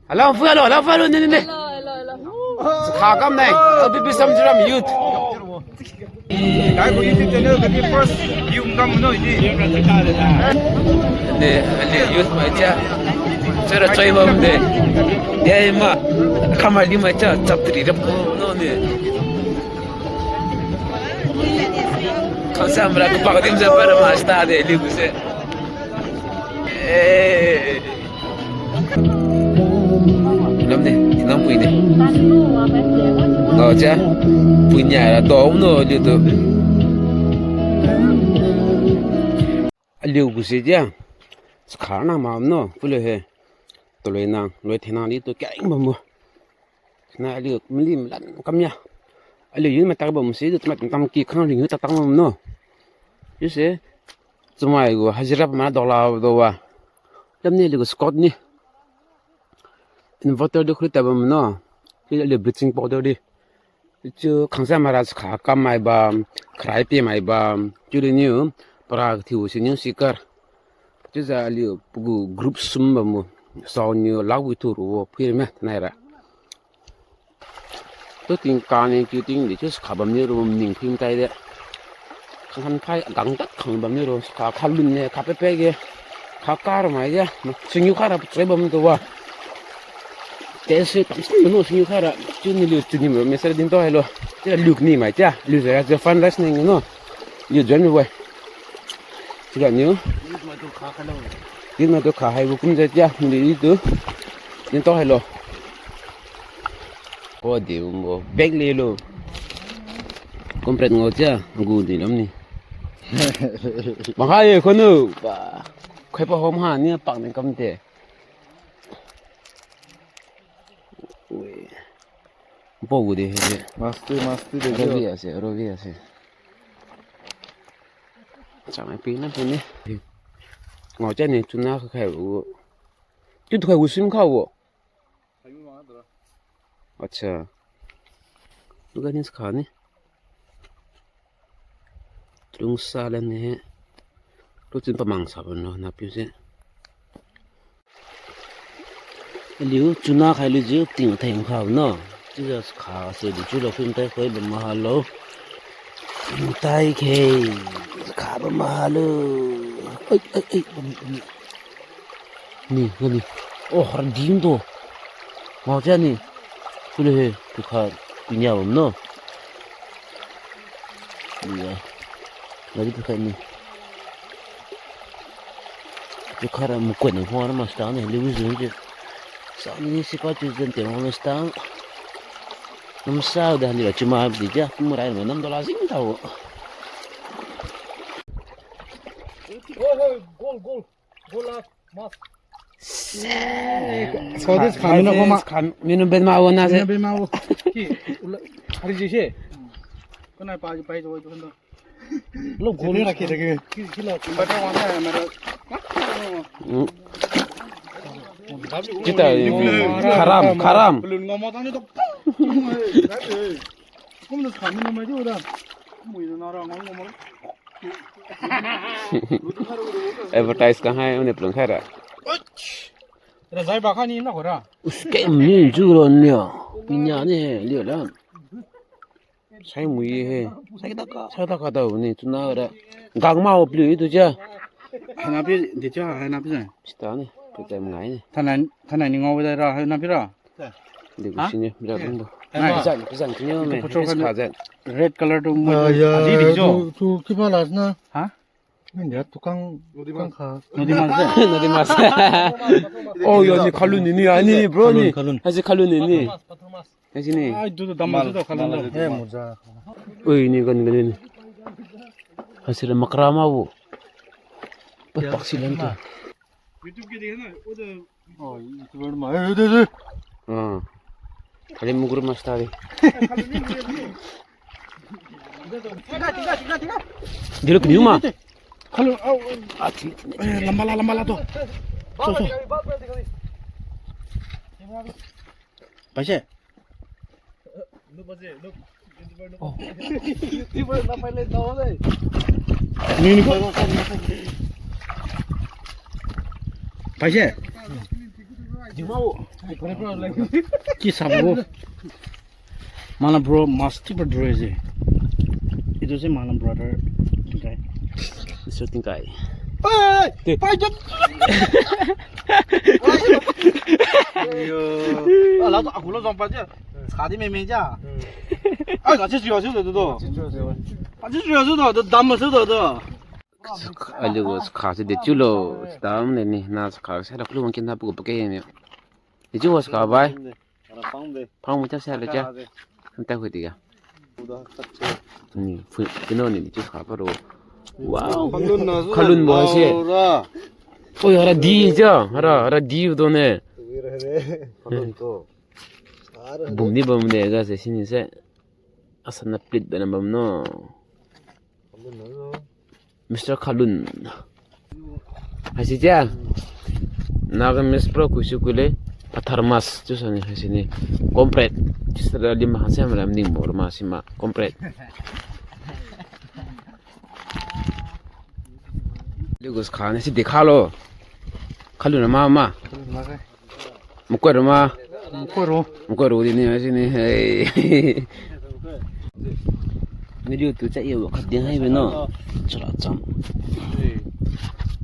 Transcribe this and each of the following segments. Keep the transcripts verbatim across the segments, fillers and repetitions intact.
Hello, fu, hello, hello, fu, hello, ni, ni, ni. Hello, hello, hello. Kha kam nai, L P P Samjiram youth. Kai ko YouTube channel kati first view kam no idi. Ni, ni youth mai cha. Chara choi bam de. Ya ma. Kamali mai cha, chap tri rap ko no ni. Khamsa mara ko pak dim sa para ma sta de liu se. Eh. Lam de, tinang pui de. Ngao cha. Pui nia ra do no liu tu. Aliu gu se dia. Skhar na ma no, pule he. Toloi nang, loi thenang di tu keng bambo. Na aliu mali malan kamya. Aliu yun matak bam si tu, tamai tam ki khang ring yu tak tak bam no. Yu se, chamai gu hajira pama dola dowa. Lam ni aliu gu squad ni. Inverter di khuli tabam no. Yu aliu bleaching powder di. Chu khangsa mara skhar kam mai bam, kharai pi mai bam. Chu di niu, para thiu si niu sikar. Chiujiu aliu pagu group sum bambo. Sao niu lakwi thu ru wo phui me thainai ra. Tu tingkang ni kiu ting di chiu skhar bam niu ru ning phui matai de. Khangkhan phai gang tat khang bam niu ru skhar khalun ne kha pepe ge. Kha kar mai ge. Singiu kha ra pachoi bam tu wa. Te se tam sin no singiu kha ra. Chiu ni liu chiu ni me sar din to hello. Chiu liu ni mai chia. Liu ja ja fun rest ni no. Liu join me wai. Chiga niu. Youth mai tu kha hai gu kum ja tia, mdi tu. Nin to hai lo. O di um bo. Bag le lo. Kum pret ngo tia, gu di lam ni. Bang hai ye khonu. Ba. Khoi pa hom ha ni pak ni kam te. Ui. Bo gu di he. Masti, masti de. Rovi ase, rovi ase. Chang ai pi na pi ni. Ngao cha ni chuna kha khai wu. Chu tu khai wu sim kha wu. Acha. Tu ga ni sa kha ni. Lungsa lan ni he. Tu chin pamang sa ban lo na pi se. Aliu chuna khai lu jiu ting theng kha no. Chiujiu kha se di chiu lo phim tai khoi bam ma ha lo. Phim tai khe kha bam ma ha lo. Oi, oi, oi, bam, bam. Ni, ni. Oh, har ding to. Ngao cha ni. Kule he, tu kha, tu nya bam no. Iya. Lagi tu kha ni. Chu kha ra mukun ni hua na ma sta ni, liu zun ji. Sa ni si ka chu zan te hua na sta. Nam sa da ni la chu ma di ja, kum rai ma nam dola zing ta wo. Hey, hey, goal, goal. Goal la, mas. So this kha mino ko ma. Kha mino ben ma wo na se. Mino ben ma wo. Ki, ula, hari ji se. Ko nai pa ji pai jo wo tu kan do. Lo goal rakhi rakhi. Ki, ki la. Bata wana hai mera. Hmm. Kita, hmm, kharam, kharam. Balloon ngam ma tang ni to. Kum na kha mino mai ji wo da. Mui na ra ngam ngam ma. Advertise ka hai, uni plung khai ra. Ra zai ba kha ni na ko ra. Us ke ni ju ro ni. Pinya ni he, liu la. Sai mui he. Sai ta ka. Sai ta ka da ni, tu na ra. Gang ma wo pliu tu ja. Hana pi, di ja, hana pi sa. Sita ni, tu tai ngai ni. Thana, thana ni ngau da ra, hana pi ra. Di ku sini, bira bung bo. Nai. Pizan, pizan, tu nyo me. Pizan. Red color tu mo. Ah, ya, aji di jo. Tu, tu kiba la na. Ha? Min ya tukang, tukang kha. Nodi mas de. Nodi mas. Oh, yo, ni khalun ni, ni, ani, bro, ni. Khalun, khalun. Asi khalun ni, ni. Asi ni. Ai, tu, tu, damas tu, khalun tu. Eh, moja. Oi, ni, kan, kan, ni. Asi la makra ma wo. Paksi lan tu. YouTube ke dekhe na, wo de. Oh, YouTuber ma. Eh, de, de. Ah. Khali mugur mas tadi. Tiga, tiga, tiga, tiga. Dilo kini ma. Khalo, au, au. Ah, ti, ti, ti. Eh, lamba la, lamba la tu. So, so. Paise. Ni, ni, ko. Paise. Ki sabo. Malam bro, mas tiba dre je. Itu si Malam brother. Okay. Mister Tingkai. Pai! Pai jat. Yo. Ala to aku lo zong pa je. Sakha di meme ja. Ai ka si si si do do. Pa si si si do do dam si do do. Aliu sakha si de chiu lo. Dam ne ni na sakha si da kulu wang kin na pu pa ke ni. Di chiu was ka bai. Phang mu cha sa le cha. Nta hui ti ga. Ni phu pino ni di chiu kha pa ro. Wow. Khalun bo se. Oi, hara di cha. Hara, hara di do ne. Bum ni bum de ga se sini se. Asana plit bana bam no. Mister Khalun. Haisi tia. Nagamese pro kuisu kuile. Patharmas tu sani haisi ni. Comprehend. Kisra lima haisi malam ning bor ma sima. Comprehend. Lagos khani si dikha lo. Khalun ma ma. Mukoi ro ma. Mukoi ro. Mukoi ro di ni, si ni. Hey. Ni liu tu cha ye wa khat ding hai bino. Chara cham.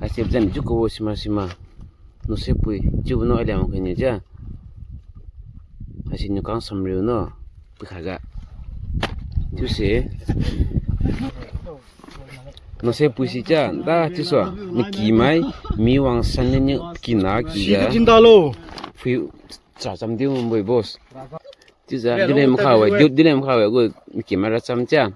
Hai se jan ju ko sima sima. No se pui. Ju no aliang ko ni ja. Hai se ni kang sam riu no. Pui kha ga. Tu se. No se pui si cha, da chiu so, mi ki mai, mi wang san ni ni, ki na ki ya. Pui cha cham diu mboi boss. Chiu ja, dilem kha we, diu dilem kha we, gu mi ki mai ra cham cha.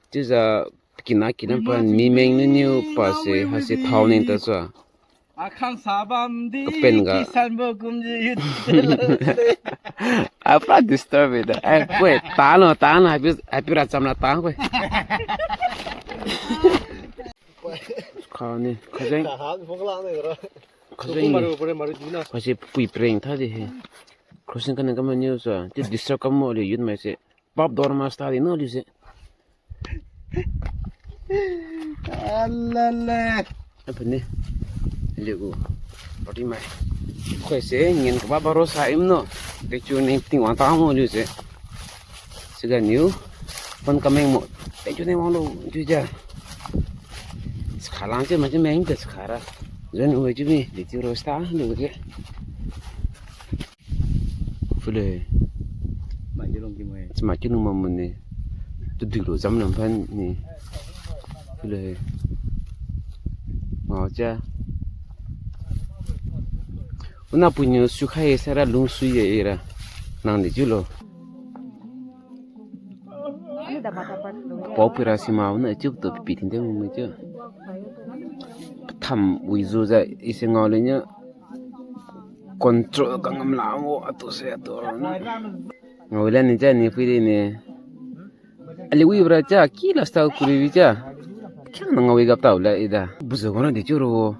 Chiu ja, ki na ki na pa, mi meng ni niu pa se, ha se thao ni ta so. Akhang sabam di, kapen ga. Kisan bo kum ji yut. Ah, pura disturb ida. Eh, koi, tan lo, tan lo, happy, happy ra cham na tan koi. Kha ni, khajeng. Khajeng. Maru, maru, maru, dina. Kasi pui preng tha di he. Crossing kan kan menu sa. Ti disturb kam mo le yut mai se. Pap dor ma sta di no liu se. Alala. Apa ni? Liu gu. Party mai. Khoi se ngin kaba baro sa im no. Techu ni ting wang ta mo liu se. Siga niu. Pon kameng mo. Techu ni wang lo ju ja. Sakha lang che ma che meng te sakha ra. Jen ui ju ni. Di ju ro sta liu ke. Phule. Mai ji long ki mai. Chima kiu nung mamun ni. Tu dui lo jam lam phan ni. Phule. Ngao cha. Una punyo sukhai sara lung sui ye ira. Nang di ju lo. Pao pira sima una chiu tu pi tin de mu chiu. Patham wi zu ja ise ngao le nya. Control ka ngam la mo atu se atu na. Ngau le ni ja ni pui de ni. Ali wi bra ja ki la style kuri wi ja. Kya na ngau wi gap tau la ida. Buzo ko na di churu.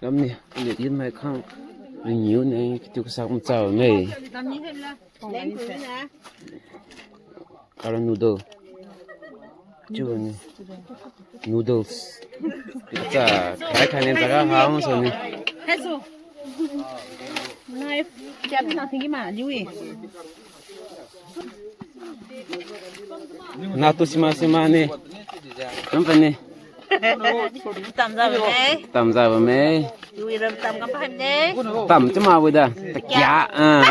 Lam ni, ni yin mai khang. Ring yu ni kitu kasak machao nei. Kara noodle. Chu ni. Noodles. Pizza. Khai khai ni jaga ha hong so ni. Knife. Kya bina thingi ma, liwi. Na tu sima sima ni. Nampa ni. Tamza bame. Tamza bame. Yui ram tam kam paham ne. Tam chama wida. Kya? Ah.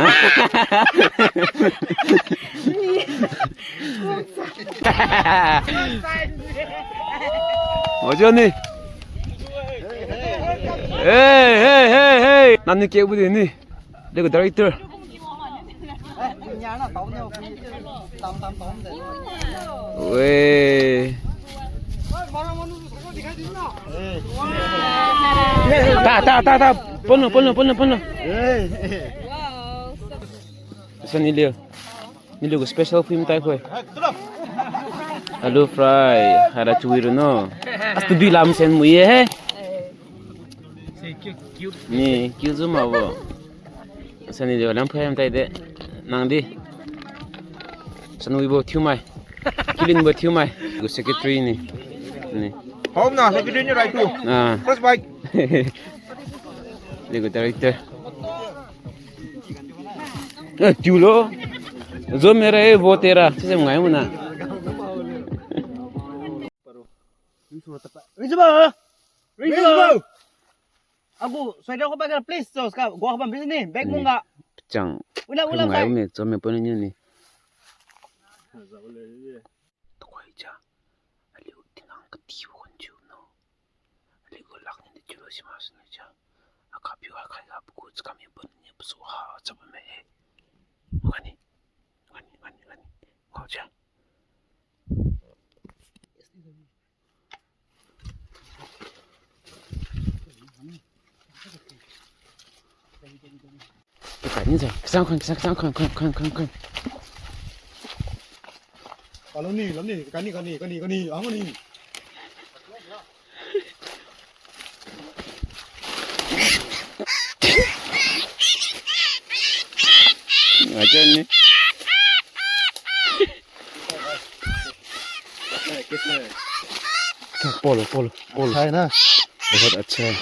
Ojo ni. Hey, hey, hey, hey. Nani ke budi ni. Degu director. Weh. Ta, ta, ta, ta. Ponlo, ponlo, ponlo, ponlo. Sa ni liu. Ni liu special film tai khoi. Aloo fry, hara chui ru no. Astu dui lam sen mu ye he. Ni, kiu zu ma bo. Sani de lam phai am tai de. Nang di. Sanwi bo thiu mai. Kilin bo thiu mai. Gu secretary ni. Ni. Hom na secretary ni right tu. Ah. First bike. Aliu gu director. Eh, tiu lo. Zo mera, eh, vo tera. Sise ngai muna. Ringsubo! Ringsubo! Agu, soida ko paga, please, so, ska, gua ko bam, please, ni, bag mungga. Pachang. Ula, ula, ngai, sai. Me, chome pon ni ni. Tukhoi ja. Aliu tingang katibo khan chiu no. Aliu gu lak ni de chiu lo si ma sini ja. Aka piu akhai ga pagu chakam ye pon ni pasu ha chaba me he. Gani. Gani, gani, gani. Ngao ja. Kani sa, kasang khan, kasang, kasang khan, khan, khan, khan, khan. Alo ni, lam ni, kani, kani, kani, kani, ang ni. Acha ni. Polo, polo, polo. Hai na. Bahut acha hai.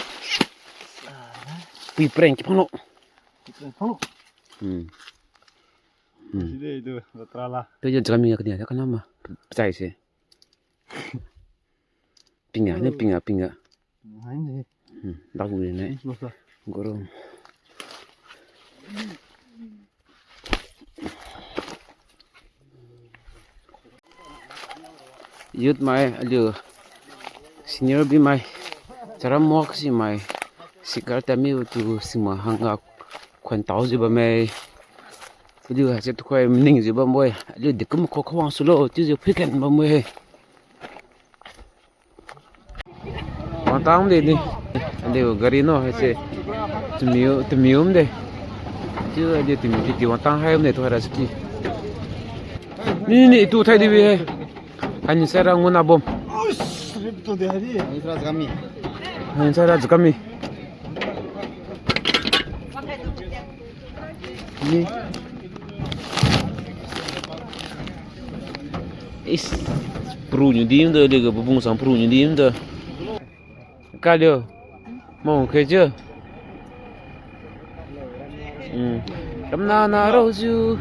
Pui prank ki phanglo. Prank phanglo. Hmm. Hmm. Side itu, batra la. Tu je jami ka ni, ka nama. Pachai se. Pinga ni, pinga, pinga. Hai ni. Hmm, dak ni ne. Lo sa. Guru. Youth mai, aliu senior bi mai, charam mok si mai, sikar tami tu sima hangga khuan tao jiu bamme. Aliu haise tukhoi maning jiu bambo-e, aliu dekum kho khawang sulo chiujiu phuiken bambo-e. Wangtang de ni. Aliu gari no haise. Tamiu, tamiu de. Chiu aliu tamiu kiti wangtang hai de tu haira siki. Ni ni tu thai di bi hai. Hani sara nguna bom. Hani sara jukami. Ni. Is, pru niu dim do, aliu ga bubung sang pru niu dim do. Kaliu. Mong khe ju. Hmm. Kamna na rao ju.